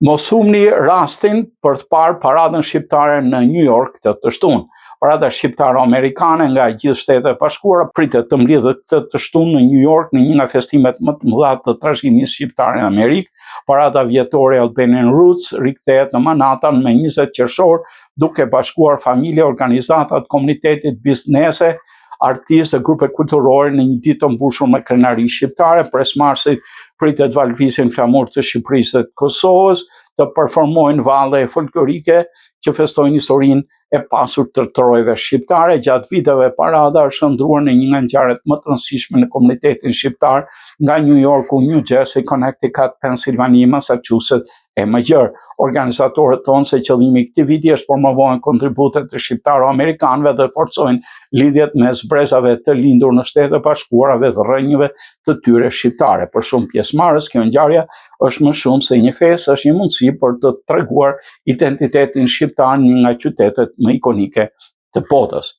Mos humbni rastin për të parë paradën shqiptare në New York këtë të shtunë. Parada shqiptaro-amerikane nga gjithë Shtetet e Bashkuara pritet të mblidhet këtë të shtunë në New York në një nga festimet më të mëdha të trashëgimisë shqiptare në Amerikë. Parada vjetore Albanian Roots rikthehet në Manhattan me 20 qershor, duke bashkuar familje, organizata të komunitetit, biznese, artistë dhe grupe kulturore në një ditë të mbushur me krenari shqiptare. Pjesëmarrësit pritet të valëvisin flamur të Shqipërisë dhe të Kosovës, të performojnë valle folklorike që festojnë historinë e pasur të trojeve shqiptare. Gjatë viteve parada është shndërruar në një nga ngjarjet më të rëndësishme në komunitetin shqiptar nga New Yorku, New Jersey, Connecticut, Pennsylvania, Massachusetts e më gjerë. Organizatorët thonë se qëllimi i këtij viti është promovohen kontributet e shqiptaro-amerikanëve dhe forcojnë lidhjet mes brezave të lindur në Shtetet e Bashkuara dhe rrënjëve të tyre shqiptare. Për shumë pjesëmarrës, kjo ngjarje është më shumë se një festë, është një mundësi për të treguar identitetin shqiptar në një nga qytetet më ikonike të botës.